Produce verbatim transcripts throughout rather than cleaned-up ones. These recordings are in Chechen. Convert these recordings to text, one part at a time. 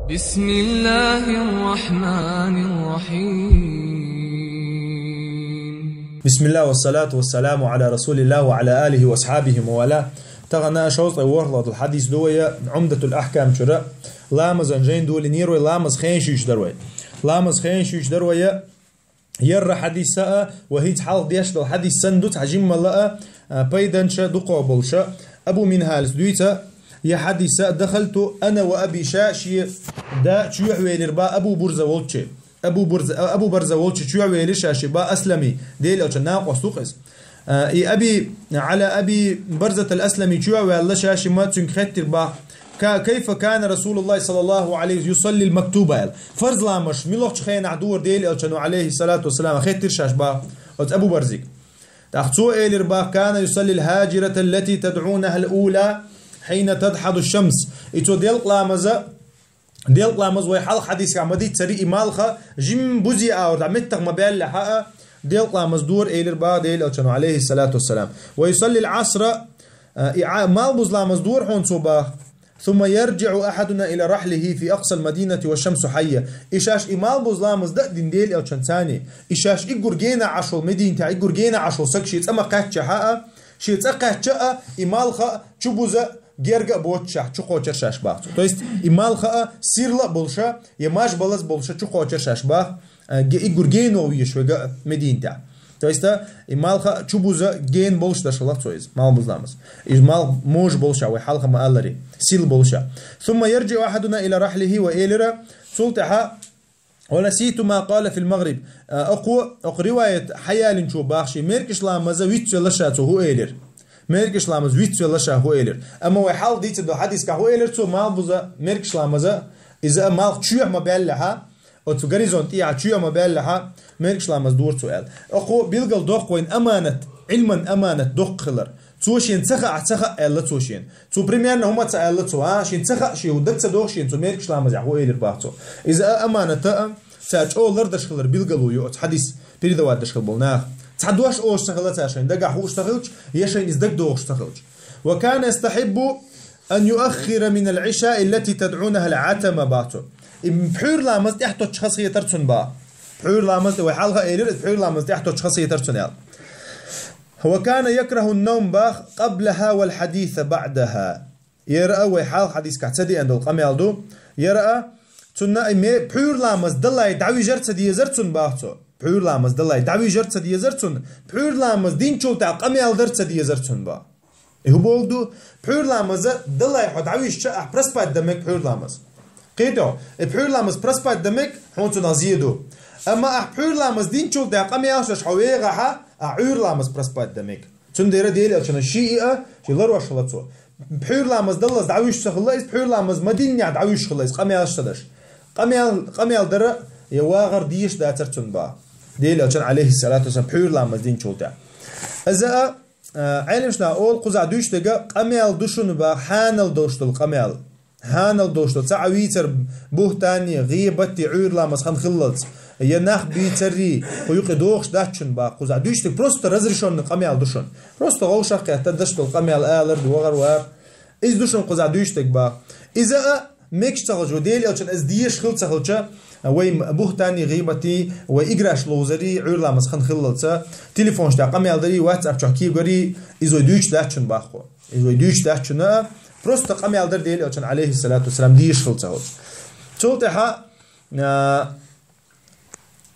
بسم الله الرحمن الرحيم. بسم الله والصلاة والسلام على رسول الله وعلى آله وأصحابه ومن والاه. Тахана шовзткъе ворхӀлагӀа хьадис ду вай Умдатул Ахкам чура. Ламазан жайн доланера вай, ламаз хенаш деш дар вай. Ламаз хенаш деш дар вай. Ер хьадис а, ва хӀинца хьалха деш дола хьадис санна ду, цхьа жимма а, а, пайданаш дукха болаш. Абу Минхалас дуьйцу ер хьадис: «دخلت أنا وأبي», ша ший да чу велира бах Абу Бурза волча. Абу Бурза, а, Абу Барза волча чу велира ша ший бах Аслами, Даьла Элчан накъост ва-кх из. А, и Аби, على أبي برزة الأسلمي чу ваьлла ша ший ма цуьнга хаьттира бах: «Ка-, كيف كان رسول الله صلى الله عليه وسلم يصلي المكتوبة؟» аьлла. Фарз ламазаш муьлхача хенахь дора Даьла Элчано, عليه الصلاة والسلام, хаьттира ша ший бах оцу Абу Барзига. ТӀаккха цо элира бах: «كان يصلي الهاجرة التي تدعونها الأولى حين تدحض الشمس». И цо делкъа ламаза, делкъа ламаз вай хьалха хьадисехь ма дийццара, и малх жимма бузе агӀор дӀа меттах ма баьллехь а, делкъа ламаз дора элира бах Даьла Элчано, عليه الصلاة والسلام. «ويصلي العصر», а, и Ӏа-, малхбуза ламаз дора хьуна цо бах. «ثم يرجع أحدنا إلى رحله في أقصى المدينة والشمس حية». И шаьш и малхбуза ламаз дан а дина Даьла Элчанца, и шаьш уггар генахь Ӏаш волу Мединатехь, уггар генахь Ӏаш волу саг шен цӀа ма кхаьччахь а, шен цӀа кхаьчча а, и малх чубуза герга а боццушехь, чукхочура шаьш бах цо. То есть и малх а сирла а болуш, я маж балаза болуш чукхочура шаьш бах, а, ге-, уггар гена вогӀуш верг а Мединатехь. То есть, а, и малх чубуза гена болуш деш хилла цо иза, малхбуза ламаз. Иза малх можа болуш а, вай хьалха ма-аллара, сирла болуш а. «ثم يرجع أحدنا إلى رحله», ва элира, цул тӀаьхьа «ونسيت ما قال في المغرب». А, окхо, окху риваят хьаялинчо бах ший, маьркӀаж ламаза вицвелла ша цо хӀу элира. МаьркӀаж ламаза вицвелла ша хӀу элира. Амма вай хьалха дийцина долу хьадисехь хӀу элира цо, малхбуза, маьркӀаж ламаза, иза а малх чоьхьа ма баьллехь а, оцу горизонт тӀехьа чоьхьа ма баьллехь а, маьркӀаж ламаз дора цо аьлла. Окхо билгал доккху вайна аманат, Ӏилман аманат доккха хилар. Цо шена ца хаахь, ца хаьа аьлла цо шена. Цо примерно хӀума ца аьлла цо, а, шена ца хаьа, шен даг ца доху шена, цо маьркӀаж ламазехь хӀу элира бах цо. Иза а аманат а, цара чӀогӀа лардеш хилар билгало ю оцу хьадис передавать деш хила болу нах. Цхьа дош олуш ца хилла цара шайн дагахь хууш ца хилча, я шайна иза дагадогӀуш ца хилча. «وكان يستحب أن يؤخر من العشاء التي تدعونها العتمة», бах цо. И пхьуьйра ламаз тӀехтоттуш хазахетара цунна бах. Пхьуьйра ламаз, вай хьалха а элира, пхьуьйра ламаз тӀехтоттуш хазахетара цунна аьлла. «وكان يكره النوم», бах, «قبلها والحديث بعدها». Яра а вай хьалха хьадисехь ца деана долу къамел ду. Яра а цунна и ме-, пхьуьйра ламаз даллалц дӀавижар ца дезара цунна бах цо. Пхьуьйра ламаз даллалц дӀавижар ца дезара цунна. Пхьуьйра ламаз динчул тӀаьхьа къамел дар ца дезара цунна бах. И хӀун бохург ду? Пхьуьйра ламаза даллалц хьо дӀавижча, ахь проспать дан мега пхьуьйра ламаз. Кхетий хьо, и пхьуьйра ламаз проспать дан мега, хьуна цунах зе ду. Амма ахь пхьуьйра ламаз динчул тӀаьхьа къамелаш деш хьо вегӀахь, ахь Ӏуьйра ламаз проспать дан мега. Цундела Делан Элчано шиъ а, ши ларвеш хилла цо. Пхьуьйра ламаз даллалц дӀавуьжуш ца хилла иза, пхьуьйра ламаз ма диннехь дӀавуьжуш хилла иза, къамелаш ца деш. Къамел, къамел дара я вагӀар дезаш дацара цунна бах. Делан Элчано, алейхиссалату вассалам, пхьуьйра ламаз динчул тӀаьхьа. Иза а, а, Ӏелимаш наха олу, кхузахь дуьйцуш дерг къамел ду шуна бах, хьанал долуш долу къамел. Хьанал долуш долу, ца Ӏа вийцар буьхтани, гӀийбати, Ӏуьйра ламаз хан хиллалц, я нах бийцаррий, кху юкъе догӀуш дац шуна бах кхузахь дуьйцуш дерг, просто разрешённый къамел ду шуна. Просто вовшах кхетта даш долу къамел алар ду, вагӀар вар. Иза ду шуна кхузахь дуьйцуш дерг бах. Иза а мегаш ца хилча, вай Делан Элчано иза дезаш хилла ца хилча, вай буьхтани, гӀийбати, вай играш ловзарий, Ӏуьйра ламаз хан хиллалца, телефонаш тӀехь къамел дарий, WhatsApp чохь кегарий, иза вай дуьйцуш дац шуна бах кху. Иза вай дуьйцуш дац шуна, просто къамел дара Делан Элчано, алейхиссалату вассалам, дезаш хилла ца хилча. Цул тӀаьхьа, а,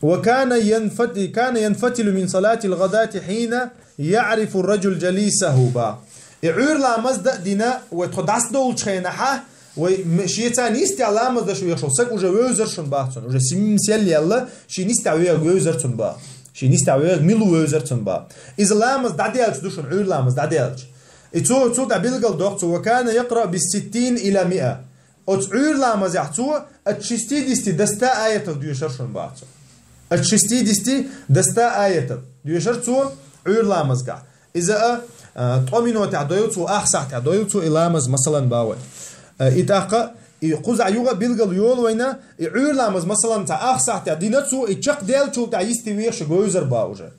«وكان ينفت-، كان ينفتل من صلاة الغداة حين يعرف الرجل جليسه», бах. И Ӏуьйра ламаз дан а дина, вай тхо дӀасадовлучу хенахь, вай м-, шеца нисдеш ламаз даш вехаш волу саг уже вевзар шуна бах цунна, уже сим-, сел яьлла, шен нисдеш ве-, вевзар цунна бах. Шен нисдеш ве-, мила вевзар цунна бах. Иза ламаз дӀадаьлча ду шуна, Ӏуьйра ламаз дӀадаьлча. И цо, цо дӀа билгал доккху цо: «وكان يقرأ بالستين إلى المائة». Оцу Ӏуьйра ламазехь цо от шестидесяти до ста аятов доьшура шуна бах цо. От шестидесяти до ста аятов доьшура цо Ӏуьйра ламазгахь. Иза а, а, ткъо минотехь дойла цо, ах сахьтехь дойла цо и ламаз, масалан, бах вай. А, и тӀаккха, и кхузахь юха а билгал йолу вайна, и Ӏуьйра ламаз, масалан, цхьа ах сахьтехь дина цо, и чекхдаьллачул тӀаьхьа йисте вехаш вевзар бах уже.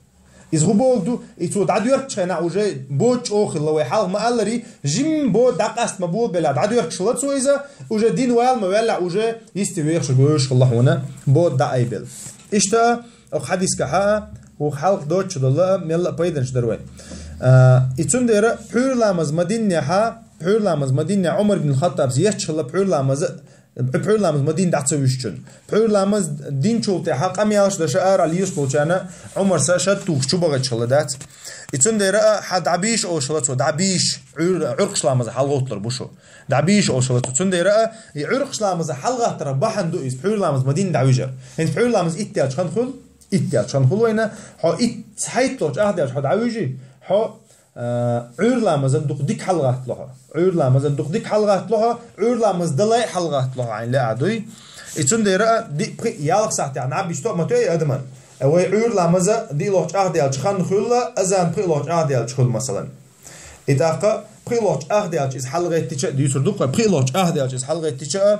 Иза хӀун болу ду, и цо дӀадоьркучу хенахь уже бо чӀогӀа хилла вай хьалха ма-аллара, жимма бо дӀакъаста ма болу белахь, дӀадоьркуш хилла цо иза, уже дин вала ма ваьллахь, уже йисте вехаш вевзаш хилла хьуна, бо дӀа айбелла. Иштта, оха хьадискахьа, хӀух хьалха доцучу долла, мелла а пайданаш дара вай. А, и цундела пхьуьйра ламаз ма диннехьа, пхьуьйра ламаз ма диннехьа, Ӏумар бин Хаттабс ечча хилла пхьуьйра ламаз, пхьуьйра ламаз ма дин дӀа ца вуьжучун. Пхьуьйра ламаз динчул тӀаьхьа къамелаш даша ара лелаш болчарна Ӏумарса шад тухуш чу бахачхилла дац. И цундела а хьан дӀабийша олуш хилла цо, дӀабийша, Ӏуьр-, Ӏуьркъаш ламаза хьалагӀотталур бу шу. ДӀабийша олуш хилла цо. Цундела а, и Ӏуьркъаш ламаза хьалагӀаттара бахьана ду иза, пхьуьйра ламаз ма дин дӀавижар. ХӀинца пхьуьйра ламаз итт яьлча хан хуьлу, итт яьлча хан хуьлу вайна, хьо итт цхьайтталгӀачу ах даьлча хьо дӀавижи, хьо А, Ӏуьйра ламазан дукха дика хьалагӀаттало хьо. Ӏуьйра ламазан дукха дика хьалагӀаттало хьо, Ӏуьйра ламаз далай хьалагӀаттало хьо, Ӏайн лаьа дуй. И цундела а диъ пхи ялх сахьтехь наб бисту а ма тоьй адаман. А вай Ӏуьйра ламаза диълагӀчу ах даьлча хан хуьлла, азан пхиълагӀчу ах даьлча хуьлу, масалан. И тӀаккха пхиълагӀчу ах даьлча иза хьалагӀеттича а дуьйцур ду-кх вай, пхиълагӀчу ах даьлча иза хьалагӀеттича а,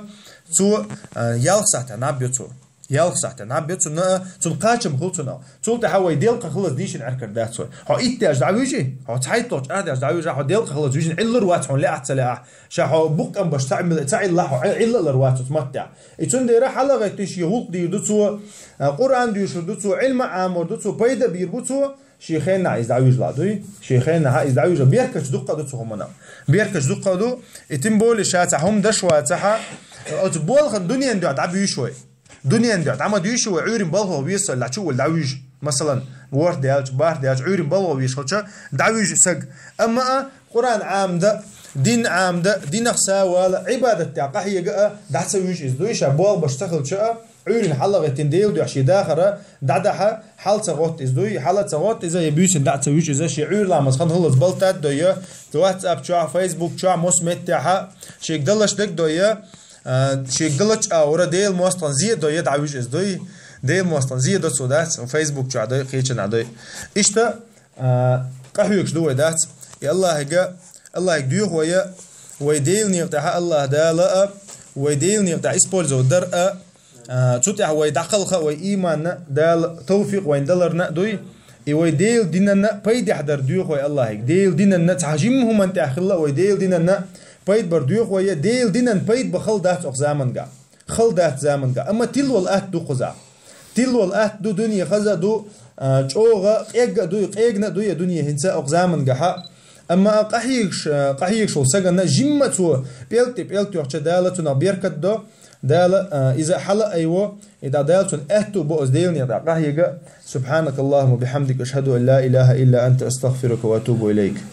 цо, а, ялх сахьтехь наб йо цо. Ялх сахьтехь наб йо цунна а, цунна кхачам хуьлу цунах. Цул тӀаьхьа вай делкъа хилаза дийшина Ӏеркар дац вай. Хьо итт даьлча дӀавижи, хьо цхьайтталгӀачу ах даьлча дӀавижи, хьо делкъа хилаза вижина Ӏиллар вац хьуна лаьа а ца лаьа. Ша хьо букъам баш ца Ӏилла, ца Ӏилла хьо, Ӏиллалар вац оцу маттехь. И цундела хьалагӀайтта шен гӀуллакх дийр ду цо, а, Къуръан доьшур ду цо, Ӏилма Ӏамор ду цо, пайда бийр бу цо, шен хенахь иза дӀавижа лаьа дуй, шен хенахь иза дӀавижа. Беркаташ дуккха а ду цу хӀуманах. Беркаташ дуккха а ду, и тем более ша цхьа хӀума даш вацахьа, оцу болхан дуьнен дуьхьа дӀабуьйшу вай. Дуьнен дуьхьа дӀа ма дуьйшу вай, Ӏуьйрин балхо весалла чу вала дӀавуьжу. Масалан, ворхӀ даьлча, бархӀ даьлча, Ӏуьйрин балхо веш хилча, дӀавуьжу саг. Амма а Къуръан Ӏамда, дин Ӏамда, динах савала, Ӏибадат тӀехь къахьега а дӀа ца вуьжу иза дуй, ша болх баш ца хилча а, Ӏуьйрин хьалагӀеттина Делан дуьхьа шен дахара дӀадахьа, хьал ца гӀотта иза дуй, хьала ца гӀотта иза, я буьйсина дӀа ца вуьжу иза, шен Ӏуьйра ламаз хан хилаза балтад дойя, WhatsApp чохь, Facebook чохь, мос меттехьа, шега далаш дерг дойя, а, шега далач а вара Делан мостагӀан зе а дойя, дӀавуьжу иза дуй, Делан мостагӀан зе а до цо дац, Facebook чохь дой, кхечанахь дой. Иштта, а, къахьоьгуш ду вай дац. И Аллахьига, Аллахьига доьху вай, вай Делан некъа тӀехь Аллахь Дала а, вай Делан некъа тӀехь использовать дар а, а, цу тӀехь вай дӀакхалха а, вай ийманна Дала товфикъ вайна даларна а дуй. И вай Делан динанна пайдехь дар доьху вай Аллахьига. Делан динанна цхьа жимма хӀуман тӀехь хилла а вай Делан динанна пайда бар доьху вай, Делан динан пайда бан хала дац оха заманга. Хала дац заманга. Амма тилвала атта ду кхузахь. Тилвала атта ду, дуьне хаза а ду, а, чӀогӀа къегга а ду, къегна а ду я дуьне хӀинца оха замангахьа. Амма а къахьегаш, а, къахьегаш волу саганна жимма цо пӀелг тӀе пӀелг тоьхча Дала цунах беркат до, Дала, а, иза хьала а айво, и дӀа Дала цунна аьтту бо аса Делан некъа тӀехь къахьега. سبحانك اللهم وبحمدك، أشهد أن لا إله إلا أنت، أستغفرك وأتوب إليك.